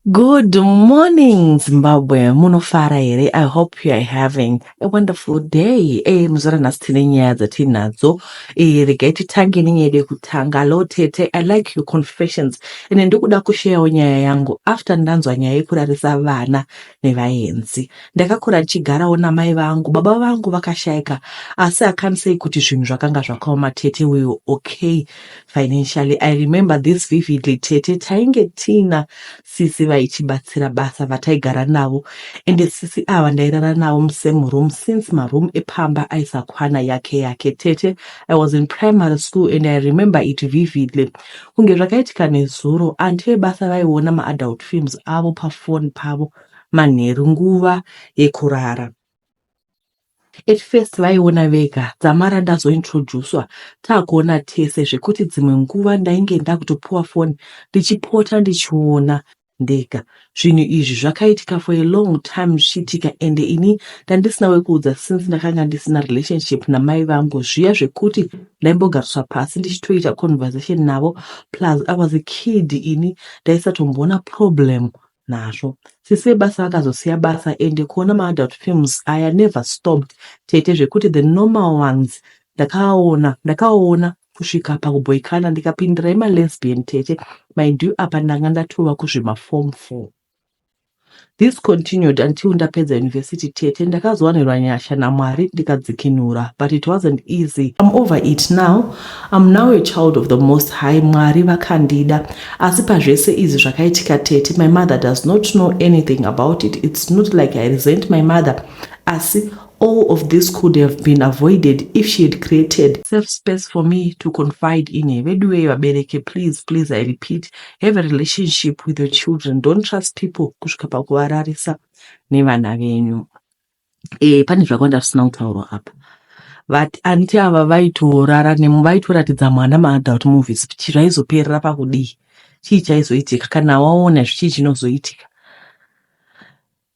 Good morning, Zimbabwe. Munofara here? I hope you are having a wonderful day. Muzora nhasi tine nyaya dzatinadzo. Regai titange nenyaya yedu yekutanga. Hello tete, I like your confessions. Ende ndikuda kushayawo nyaya yangu after ndanzwa nyaya yekurarisa vana nevaenzi. Ndakakura ndichigarawo namai vangu. Baba vangu vakashaika, asi I can't say kuti zvinhu zvakanga zvakaoma tete. We were okay financially. I remember this vividly tete. Tainge tina sisi vaichibatsira basa vataigara navo, ende sisi ava ndairara navo musame room since maroom epamba aisakwana yake yake. Tete, I was in primary school and I remember it vividly kunge zvakaitika nezuro. Aunty vebasa vaiona maadult films avo pafoni pavo manheru nguva yekurara. At first vaiona vega, dzamara ndazointroducwa taakuona tese, zvekuti dzimwe nguva ndainge ndakutopuwa foni ndichipota ndichiona ndega. Zvinhu izvi zvakaitika for a long time zvichiitika, ende ini ndandisina wekuudza since ndakanga ndisina relationship namai vangu zviya zvekuti ndaimbogariswa pasi ndichitoita conversation navo. Plus I was a kid, ini ndaisatomboona problem nazvo. Sisi vebasa vakazosiya basa, ende kuona maadult films aya never stopped tete, zvekuti the normal ones ndakaona ndakaona kusvika pakubhoikana, ndikapindira emalesbian tete. Mind you, apa ndanga ndatova kuzvimaform 4. This continued until ndapedza university tete. Ndakazowanirwa nyasha naMwari ndikadzikinura, but it wasn't easy. I'm over it now. I'm now a child of the Most High. Mwari vakandida. Asi pazvese izvi zvakaitika tete, my mother does not know anything about it. It's not like I resent my mother, asi all of this could have been avoided if she had created safe space for me to confide in her. Veduwe vabereki, please, please, I repeat, have a relationship with your children. Don't trust people kusvika pakuvararisa nevana venyu. Pane zvakawanda zvisina kutaurwa apa. But aunty ava vaitorara vaitoratidza mwana maadult movies. Zvaizoperera pakudii? Chii chaizoitika kana waona? Zvichii chinozoitika?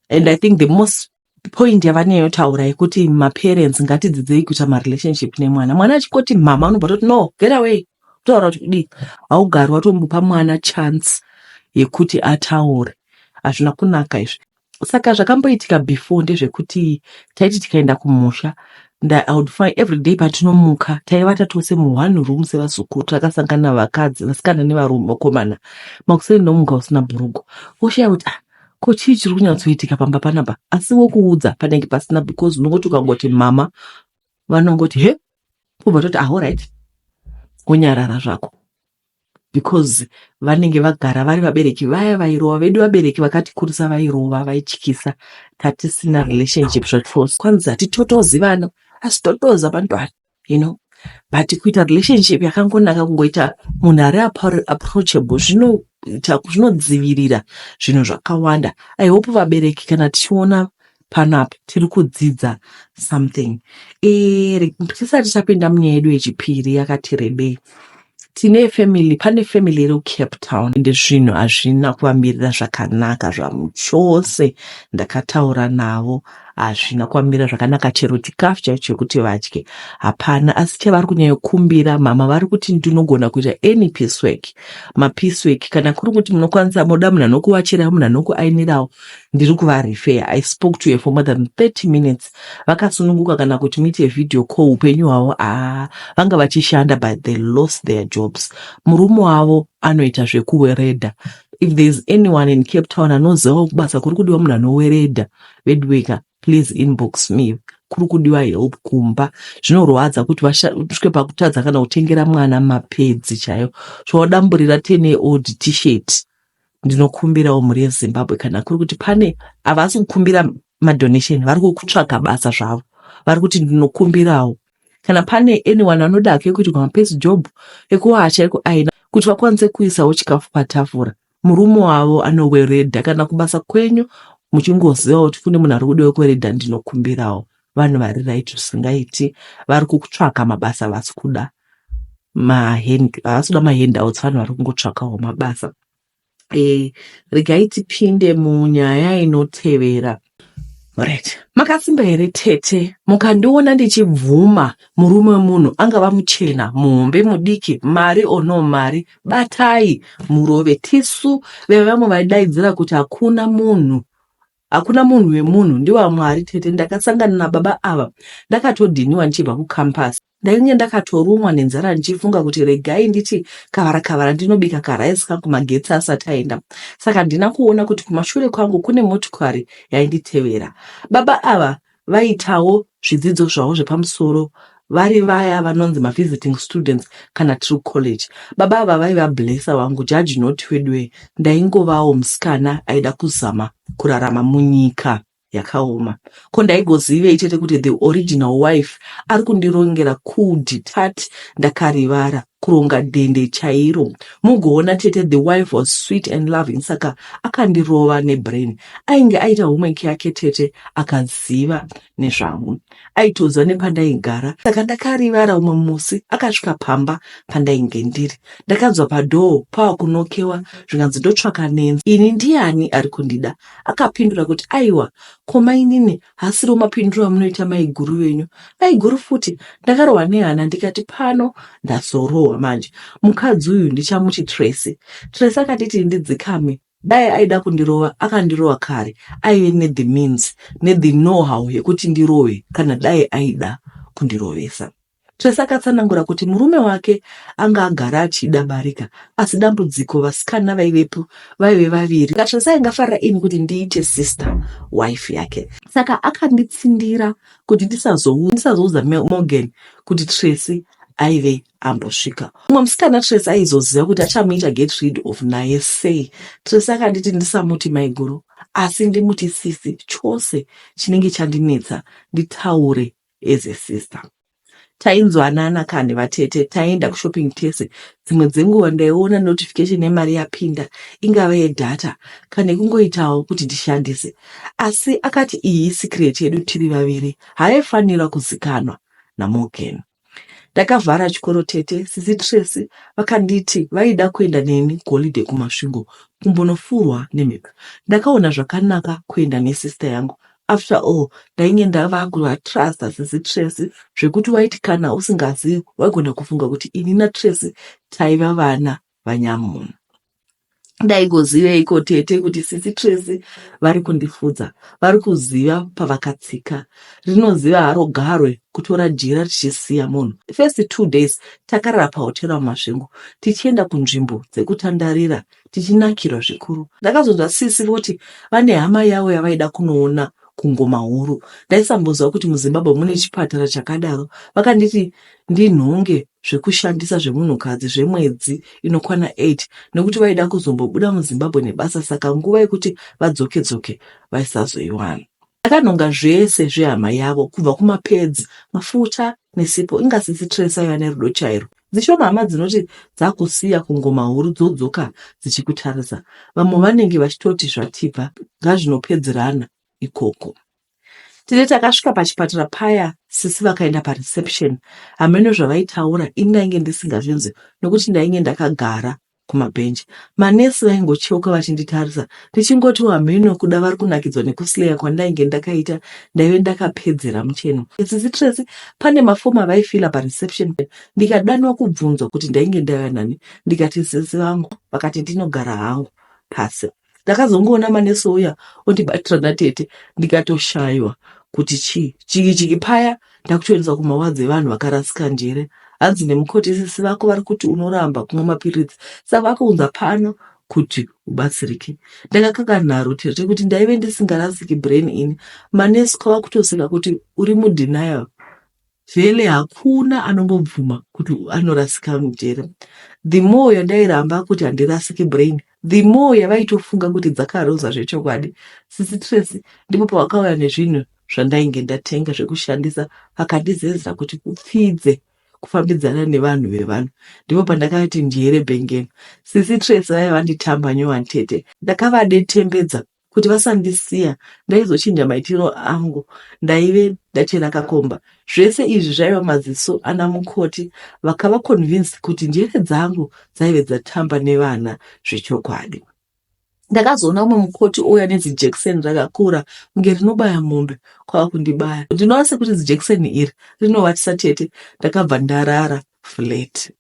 And I think the most point yavanyanyotaura yekuti maparents ngatidzidzei kuita marelationship nemwana. Mwana achingoti mama, unobva toti, "No, get away." Kutaura kuti kudii? Haugari watombopa mwana chance yekuti ataure. Hazvina kunaka izvi. Saka zvakamboitika before ndezvekuti taiti tikaenda kumusha, I would find every day patinomuka taivata tose muone room sevazukuru, takasangana navakadzi, vasikana nevarume, vakomana. Makuseni nomuka usina bhurugu, woshaya kuti, "Ah, ko chii chiri kunyatsoitika pamba panapa?" Asi wokuudza panenge pasina, because unongoti ukangoti mama, vanongoti, "He," ubva toti, "Ah, alright," wonyarara zvako, because vanenge vagara vari vabereki vaya vairova vedu. Vabereki vakatikurisa vairova, vaityisa, tatisina relationship zvachose. Kwanzi hatitotozivana, asi totoza bantwana. But kuita relationship yakangonaka, kungoita munhu ari approachable, zvinoita, zvinodzivirira zvinhu zvakawanda. I hope vabereki, kana tichiona panapa, tiri kudzidza something. Tisati tapinda munyaya yedu yechipiri yakati rebei, tine family, pane family iri kuCape Town, ende zvinhu hazvina kuvamirira zvakanaka zvamuchose. Ndakataura navo, hazvina kuvamirira zvakanaka. Chero chikafu chaicho chekuti vadye hapana. Asi chavari kunyanyokumbira, mama vari kuti, "Ndinogona kuita any piecework, mapiecework. Kana kuri kuti munokwanisa, moda munhu anokuwachirawo, munhu anokuainirawo, ndiri kuvarefer." I spoke to her for more than 30 minutes. Vakasununguka kana kuti muite video call. Upenyu hwavo, aa, vanga vachishanda, but they lost their jobs. Murume wavo anoita zvekuweredha. If there is anyone in Cape Town anozivawo kubasa kuri kudiwa munhu anoweredha, veduweka, please inbox me. Kuri kudiwa help kumba. Zvinorwadza kuti vasvike pakutadza kana kutengera mwana mapedzi chaiyo, chawadamburira 10 old T-shirt. Ndinokumbirawo mhuri yeZimbabwe, kana kuri kuti pane, havasi kukumbira madonation, vari kutsvaga basa zvavo. Vari kuti, "Ndinokumbirawo kana pane anyone anoda hake kuitirwa mapiece job ekuwacha, ekuaina, kuti vakwanise kuisawo chikafu patafura." Murume wavo anoweredha. Kana kubasa kwenyu muchingoziva kuti kune munhu ari kudiwa kuweredha, ndinokumbirawo. Vanhu vari right zvisingaiti, vari kutsvaka mabasa, vasi kuda havasi kuda mahandouts. Vanhu vari kungotsvakawo mabasa. Regai tipinde munyaya inotevera. Right. Makasimba here tete? Mukandiona ndichibvuma murume wemunhu angava muchena, muhombe, mudiki, mari or no mari, batai murove. Tisu vevamwe vaidaidzira kuti hakuna munhu hakuna munhu wemunhu ndiwaMwari tete. Ndakasangana nababa ava ndakatodhiniwa ndichibva kucampus. Ndainge ndakatorumwa nenzara ndichifunga kuti regai nditi kavara kavara ndinobika karice kangu magetsi asati aenda. Saka handina kuona kuti kumashure kwangu kune motikari yainditevera. Baba ava vaiitawo zvidzidzo zvavo zvepamusoro vari vaya vanonzi mavisiting students kana tiri kucollege. Baba ava vaiva blesser wangu judge not weduwe ndaingovawo musikana aida kuzama kurarama munyika yakaoma. Ko ndaigozivei chete kuti the original wife ari kundirongera kudi tati ndakarivara kuronga dende chairo. Mugoona tete the wife was sweet and loving saka akandirova nebrain. Ainge aita homework yake tete akaziva nezvangu. Aitoziva nepandaigara saka ndakarivara umwe musi akasvika pamba pandainge ndiri. Ndakanzwa padoor pava kunokewa zvikanzi ndotsvaka Nancy. Ini ndiani ari kundida? Akapindura kuti aiwa ko mainini hasiriwo mapinduro amunoita maiguru venyu. Maiguru futi? Ndakarohwa nehana ndikati pano ndazorohwa manje. Mukadzi uyu ndichamuti Tracy. Tracy akanditi ndidzikame dai aida kundirova akandirova kare aive nethe means nethe know how yekuti ndirove kana dai aida kundirovesa. Tracy akatsanangura kuti murume wake anga agara achida barika asi dambudziko vasikana vaivepo vaive vaviri. Saka Tracy aingafarira ini kuti ndiite sister wife yake. Saka akanditsindira kuti ndisazoudza Morgan kuti Tracy aive ambosvika. Mumwe musikana Tracy aizoziva kuti achamuita get rid of naye sei. Tracy akanditi ndisamuti maiguru asi ndimuti sisi chose chinenge chandinetsa nditaure as a sister. Tainzwanana kani vatete taienda kushopping tese dzimwe dzenguva ndaiona notification yemari yapinda ingava yedata kana yekungoitawo kuti ndishandise asi akati iyi isecret yedu tiri vaviri haaifanira kuzikanwa naMorgan. Ndakavhara chikoro tete sisi Tracy vakanditi vaida kuenda neni kuholiday kuMasvingo kumbonofurwa nemhepo. Ndakaona zvakanaka kuenda nesister yangu after all ndainge ndava kuvatrusta sisi Tracy zvekuti waiti kana usingazivi waigona kufunga kuti ini naTracy taiva vana vanyamunhu. Ndaigoziveiko tete kuti sisi Tracy vari kundifudza, vari kuziva pavakatsika. Rinoziva haro garwe kutora jira richisiya munhu. First 2 days takarara pahotera muMasvingo tichienda kunzvimbo dzekutandarira tichinakirwa zvikuru. Ndakazonzwa sisi voti vane hama yavo yavaida kunoona kuNgomahuru. Ndaisamboziva kuti muZimbabwe mune chipatara chakadaro. Vakanditi ndinhonge zvekushandisa zvemunhukadzi zvemwedzi inokwana 8 nekuti vaida kuzombobuda muZimbabwe nebasa saka nguva yekuti vadzoke dzoke vaisazoiwana. Ndakanhonga zvese zvehama yavo kubva kumapads, mafuta nesipo. Inga sisi Tracy aiva nerudo chairwo. Dzishoma hama dzinoti dzakusiya kungomahuru dzodzoka dzichikutarisa. Vamwe vanenge vachitoti zvatibva ngazvinopedzerana ikoko. Tete takasvika pachipatara paya sisi vakaenda pareception. Hameno zvavaitaura ini ndainge ndisingazvinzwi nokuti ndainge ndakagara kumabhenji. Manesi vaingocheuka vachinditarisa ndichingotiwo hameno kuda vari kunakidzwa nekuslayer kwandainge ndakaita ndaive ndakapedzera mucheno. Sisi Tracy pane mafomu avaifila pareception ndikadanwa kubvunzwa kuti ndainge ndauya nani ndikati sisi vangu vakati ndinogara hangu pasi. Ndakazongoona manesi uya ondibatira natete ndikatoshaiwa kuti chii chiki chiki paya ndakutoendeswa kumawadzi evanhu vakarasika njere hanzi nemukoti sisi vako vari kuti unoramba kumwa mapiritsi saka vakuunza pano kuti ubatsirike ndakakaka nharo tete kuti ndaive ndisingarasiki brain ini manesi kwava kutoseka kuti uri mudenial Vele hakuna anongobvuma kuti anorasika njere. The more yandairamba kuti handirasiki brain, the more yavaitofunga kuti dzakaroza zvechokwadi. Sisi Tracy ndipo pavakauya nezvinhu zvandainge ndatenga zvekushandisa vakandizezera kuti upfidze kufambidzana nevanhu vevanhu. Ndipo pandakati njere bhengenu. Sisi Tracy vaiva vanditamba nyowani tete. Ndakavadetembedza kuti vasandisiya ndaizochinja maitiro angu ndaive ndachena kakomba zvese izvi zvaiva maziso ana mukoti vakava convinced kuti njere dzangu dzaive dzatamba nevana zvechokwadi. Ndakazoona umwe mukoti ouya nezijekiseni rakakura kunge rinobaya mombe kwava kundibaya. Ndinoona sekuti zijekiseni iri rinovatisa tete. Ndakabva ndarara flat.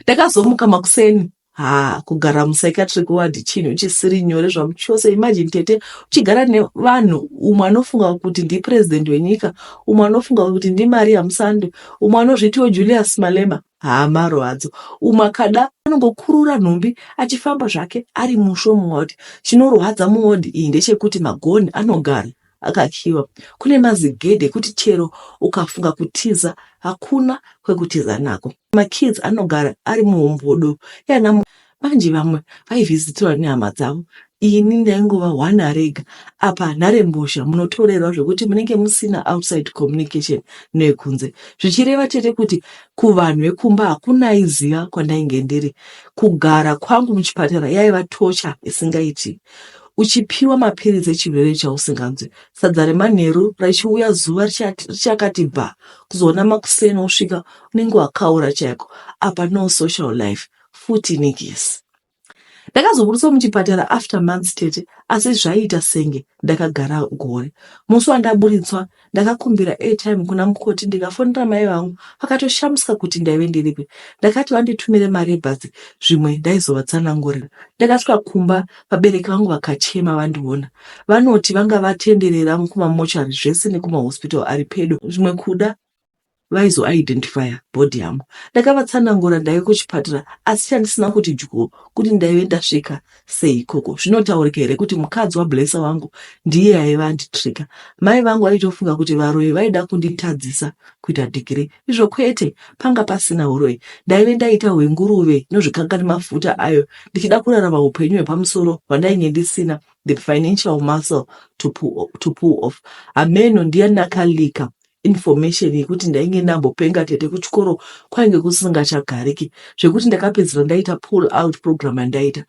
Ndakazomuka makuseni ha kugara mupsychiatric ward chinhu chisiri nyore zvamuchose. Imagine tete uchigara nevanhu umwe anofunga kuti ndipresident wenyika, umwe anofunga kuti ndiMaria Musande, umwe anozvitiwo Julius Malema. Haa marwadzo. Umwe akada anongokurura nhumbi achifamba zvake ari musvo muward. Chinorwadza muward iyi ndechekuti magonhi anogara akakiwa. Kune mazigedhe ekuti chero ukafunga kutiza hakuna kwekutiza nako. Makids anogara ari muhombodo yana Manje vamwe vaivhisitirwa nehama dzavo ini ndaingova one arega. Apa nharembozha munotorerwa zvekuti munenge musina outside communication nekunze. Zvichireva tete kuti kuvanhu vekumba hakuna aiziva kwandainge ndiri. Kugara kwangu muchipatara yaiva torture isingaiti. Uchipiwa mapiritsi echirwere chausinganzwi. Sadza remanheru richiuya zuva richakati bha kuzoona makuseni wosvika unenge wakaura chaiko. Apa no social life futi nikisi. Ndakazoburitswa muchipatara after months tete asi zvaiita senge ndakagara gore. Musi wandaburitswa ndakakumbira airtime kuna mukoti ndikafonera mai vangu vakatoshamisika kuti ndaive ndiripi. Ndakati vanditumire mari yebhazi zvimwe ndaizovatsanangurira. Ndakasvika kumba vabereki vangu vakachema vandiona. Vanoti vanga vatenderera kumamochari zvese nekumahospital ari pedo zvimwe kuda vaizoidentifya body yangu. Ndakavatsanangura ndaive kuchipatara asi chandisina kuti dyo kuti ndaive ndasvika sei ikoko. Zvinotaurika here kuti mukadzi waBlesser wangu ndiye aive anditrigger. Mai vangu vaitofunga kuti varoyi vaida kunditadzisa kuita degree. Izvo kwete, panga pasina huroyi. Ndaive ndaita hwenguruve inozvikanga nemafuta ayo ndichida kurarama hupenyu hwepamusoro hwandainge ndisina the financial muscle to pull, to pull off. Hameno ndiyani akalika information yekuti ndainge ndambopenga tete kuchikoro kwainge kusingachagariki zvekuti ndakapedzisira ndaita pull out program yandaita.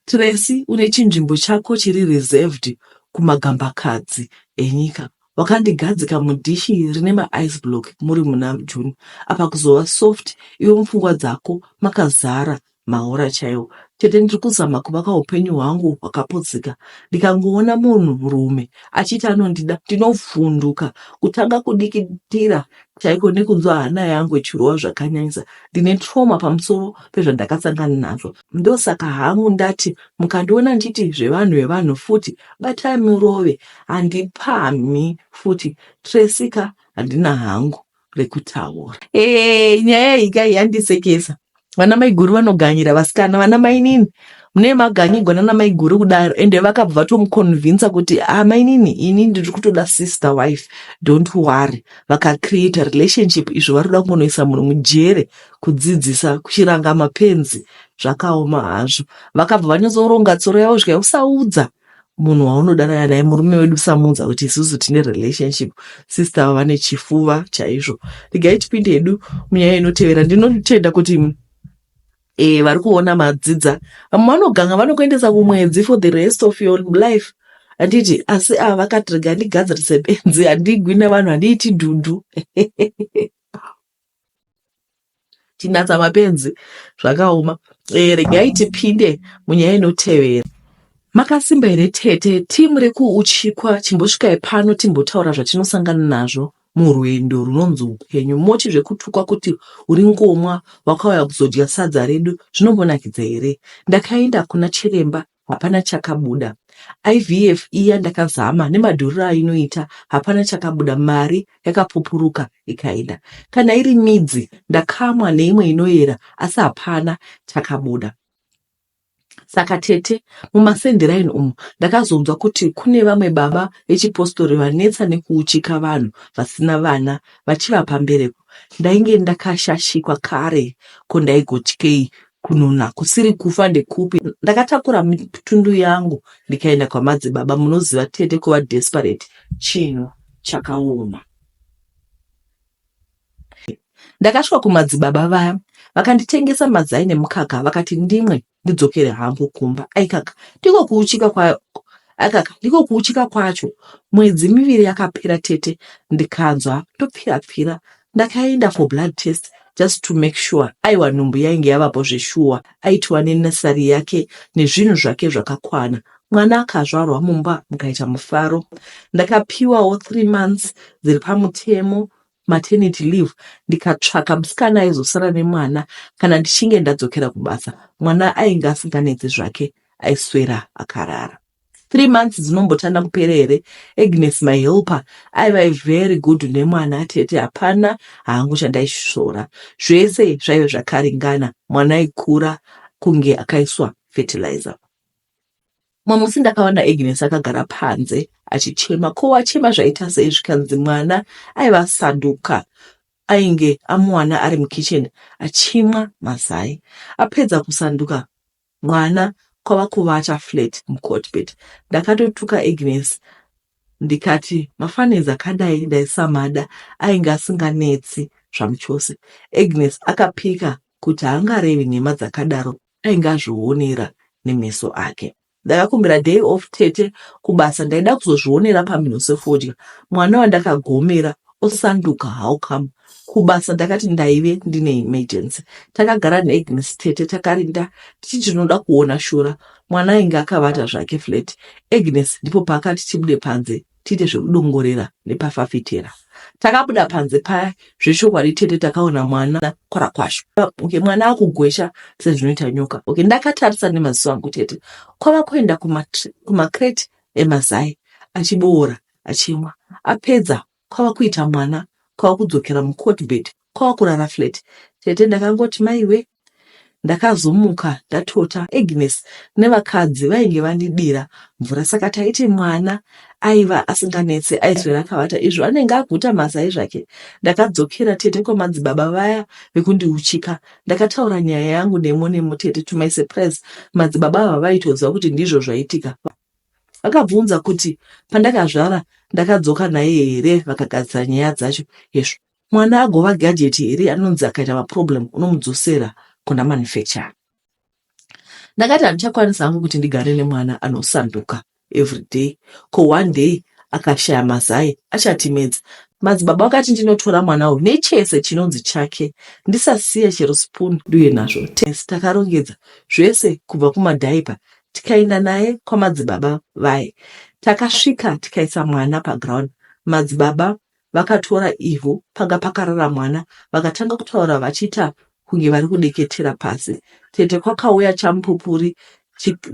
Tracy une chinzvimbo chako chiri reserved kumagambakadzi enyika. Wakandigadzika mudhishi rine maice block muri muna June. Apa kuzova soft iwe mupfungwa dzako makazara Mahora chaiwo. Tete ndiri kuzama kuvaka upenyu hwangu hwakaputsika. Ndikangoona munhu rume achiti anondida ndinovhunduka kutanga kudikitira chaiko nekunzwa hana yangu ichirova zvakanyanyisa. Ndine trauma pamusoro pezvandakasangana nazvo. Ndosaka hangu ndati mukandiona ndichiti zvevanhu vevanhu futi batai murove handipamhi futi. Tracy ka handina hangu rekutaura. Hey, nyaya iyi kai yandisekesa. Vana maiguru vanoganyira vasikana, vana mainini mune maganyigwa nana maiguru kudaro ende vakabva vatomuconvinsa kuti ah mainini ini ndiri kutoda sister wife don't worry vakacreata relationship izvo vari kuda kungonoisa munhu mujere kudzidzisa kuchiranga mapenzi zvakaoma hazvo vakabva vanyatsoronga tsoro yavo zvikai usaudza munhu waunodanana naye murume wedu usamuudza kuti isusu tine relationship sister ava vane chifuva chaizvo regai tipinde hedu munyaya inotevera ndinotenda kuti e, vari kuona madzidza vamwe vanoganga vanokuendesa kumwedzi for the rest of your life handiti asi ava vakati rega ndigadzirise benzi handigwi nevanhu handiiti dhudhu Chinatsa mapenzi zvakaoma. Eh, regai tipinde munyaya inotevera. Makasimba here tete? Team rekuuchikwa chimbosvikai pano timbotaura zvatinosangana nazvo murwendo runonzi upenyu. Moti zvekutukwa kuti uri ngomwa wakauya kuzodya sadza redu zvinombonakidza here? Ndakaenda kuna chiremba hapana chakabuda. IVF iya ndakazama nemadhuriro ainoita hapana chakabuda mari yakapupuruka ikaenda. Kana iri midzi ndakamwa neimwe inoyera asi hapana chakabuda. Saka tete mumasendiraini umu ndakazonzwa kuti kune vamwe baba vechipostori vanetsa nekuuchika vanhu vasina vana vachivapa mbereko. Ndainge ndakashashikwa kare ko ndaigotyei kununa kusiri kufa ndekupi ndakatakura mitundu yangu ndikaenda kwamadzibaba munoziva tete kuva desperate chinhu chakaoma ndakasvika kumadzibaba vaya vakanditengesa mazai nemukaka vakati ndimwe ndidzokere hangu kumba aikaka ndiko kuuchika kwa aikaka ndiko kuuchika kwacho mwedzi miviri yakapera tete ndikanzwa ndopfira pfira ndakaenda for blood test. just to make sure. Aiwa, nhumbu yainge yavapo zveshuwa. Aitiwa nenursery yake nezvinhu zvake zvakakwana. Mwana akazvarwa, mumba mukaita mufaro. Ndakapiwawo 3 months dziri pamutemo, maternity leave. Ndikatsvaka musikana aizosara nemwana kana ndichinge ndadzokera kubasa. Mwana ainge asinganetsi zvake, aiswera akarara. 3 months dzinombotanga kupera here? Agnes, my helper, aiva very good nemwana tete. Hapana hangu chandaisvora, zvese zvaive zvakaringana. Mwana aikura kunge akaiswa fertilizer. Mumwe musi ndakaona Agnes akagara panze achichema. Ko wachema zvaita sei? Zvikanzi mwana aiva asanduka. Ainge amuwana ari mukicheni achimwa mazai. Apedza kusanduka mwana, kwava kuvata flat mucotbed. Ndakatotuka Agnes ndikati mafanezi akadai ndaisamada, ainge asinganetsi zvamuchose. Agnes akapika kuti haangarevi nhema dzakadaro, ainge azvionera nemeso ake. Ndakakumbira day off tete kubasa. Ndaida kuzozvionera pamhino sefodya. Mwana wandakagomera osanduka, how come? Kubasa ndakati ndaive ndine emergency. Takagara naAgnes tete, takarinda tichiti tinoda kuona shura. Mwana ainge akavata zvake flat. Agnes ndipo paakati tibude panze tiite zvekudongorera nepafafitera. Takabuda panze paya, zvechokwadi tete, takaona mwana kwarakwashu. Okay, mwana akugwesha sezvinoita nyoka. Okay, ndakatarisa nemaziso angu tete, kwava kuenda kumakreti emazai achiboora achimwa. Apedza kwava kuita mwana, kwava kudzokera mucotbed, kwava kurara flat. Tete, ndakangoti maiwe. Ndakazomuka ndatota. Agnes nevakadzi vainge vandidira mvura, saka taiti mwana aiva asinganetse, aiswera akavata izvo anenge aguta mazai zvake. Ndakadzokera tete kwamadzibaba vaya vekundiuchika. Ndakataura nyaya yangu nemo nemo tete. To my surprise, madzibaba ava vaitoziva kuti ndizvo zvaitika. Vakabvunza kuti pandakazvara ndakadzoka naye here, vakagadzira nyaya dzacho. Hezvo, mwana agova gadget here anonzi akaita maproblem unomudzosera kuna manufacturer? Ndakati handichakwanisa hangu kuti ndigare nemwana anosanduka everyday. Ko one day akashaya mazai achatimedza? Madzibaba vakati ndinotora mwana uyu nechese chinonzi chake, ndisasiya chero spoon duye nazvo. Takarongedza zvese kubva kumadhaipa, tikaenda naye kwamadzibaba vaye. Takasvika tikaisa mwana paground. Madzibaba vakatora ivhu panga pakarara mwana, vakatanga kutaura vachiita kunge vari kudeketera pasi. Tete, kwakauya chamupupuri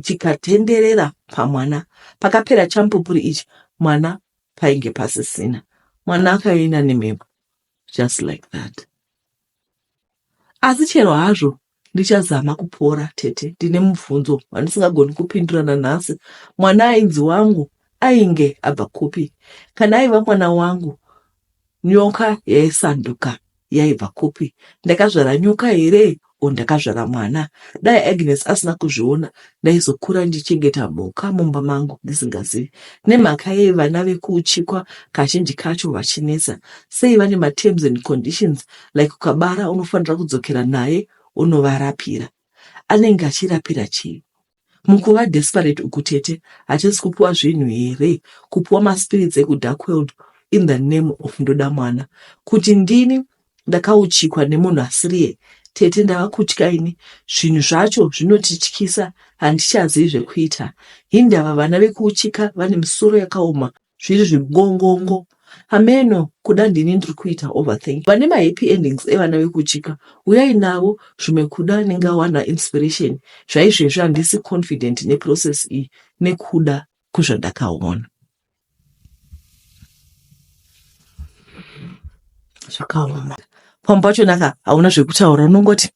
chikatenderera pamwana. Pakapera chamupupuri ichi, mwana painge pasisina. Mwana akaenda nemhepo just like that. Asi chero hazvo ndichazama kupora tete, ndine mubvunzo wandisingagoni kupindura nanhasi. Mwana ainzi wangu ainge abva kupi? Kana aiva mwana wangu, nyoka yaisanduka yaibva kupi? Ndakazvara nyoka here o ndakazvara mwana? Dai Agnes asina kuzviona, ndaizokura ndichichengeta mhuka mumba mangu ndisingazivi. Nemhaka yei vana vekuuchikwa kazhinji kacho vachinetsa? Sei vane materms and conditions, like ukabara unofanira kudzokera naye unovarapira? Anenge achirapira chii? Mukuva desperate uku tete, hatisi kupiwa zvinhu here? Kupiwa maspirits ekudark world in the name of ndoda mwana. Kuti ndini ndakauchikwa nemunhu asiriye? Tete, ndava kutya ini. Zvinhu zvacho zvinotityisa, handichazivi zvekuita. Hindava vana vekuuchika vane misoro yakaoma, zviri zvigongongo? Hameno, kuda ndini ndiri kuita overthink. Vane mahappy endings evana vekuuchika, uyai navo. Zvimwe kuda ndingawana inspiration. Zvaizvezvi handisi confident neprocess iyi nekuda kwezvandakaona. Zvakaoma. Pamwe pacho naka hauna zvekutaura, unongoti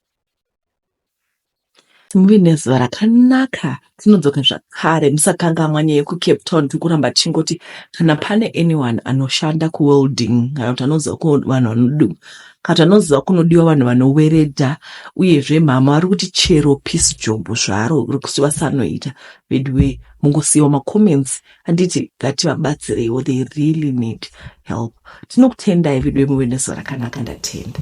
muve nezuva rakanaka. Tinodzoka zvakare. Musakangamwa nyaya yekuCape Town. Tiri kuramba tichingoti kana pane anyone anoshanda kuwelding, kana kuti anoziva vanhu vanodiwa, kana kuti anoziva kunodiwa vanhu vanoweredha. Uyezve mama vari kuti chero piece job zvaro rekuti vasanoita. Veduwe, mungosiyiwa macomments, handiti? Ngativabatsireiwo, they really need help. Tinokutendai veduwe, muve nezuva rakanaka. Ndatenda.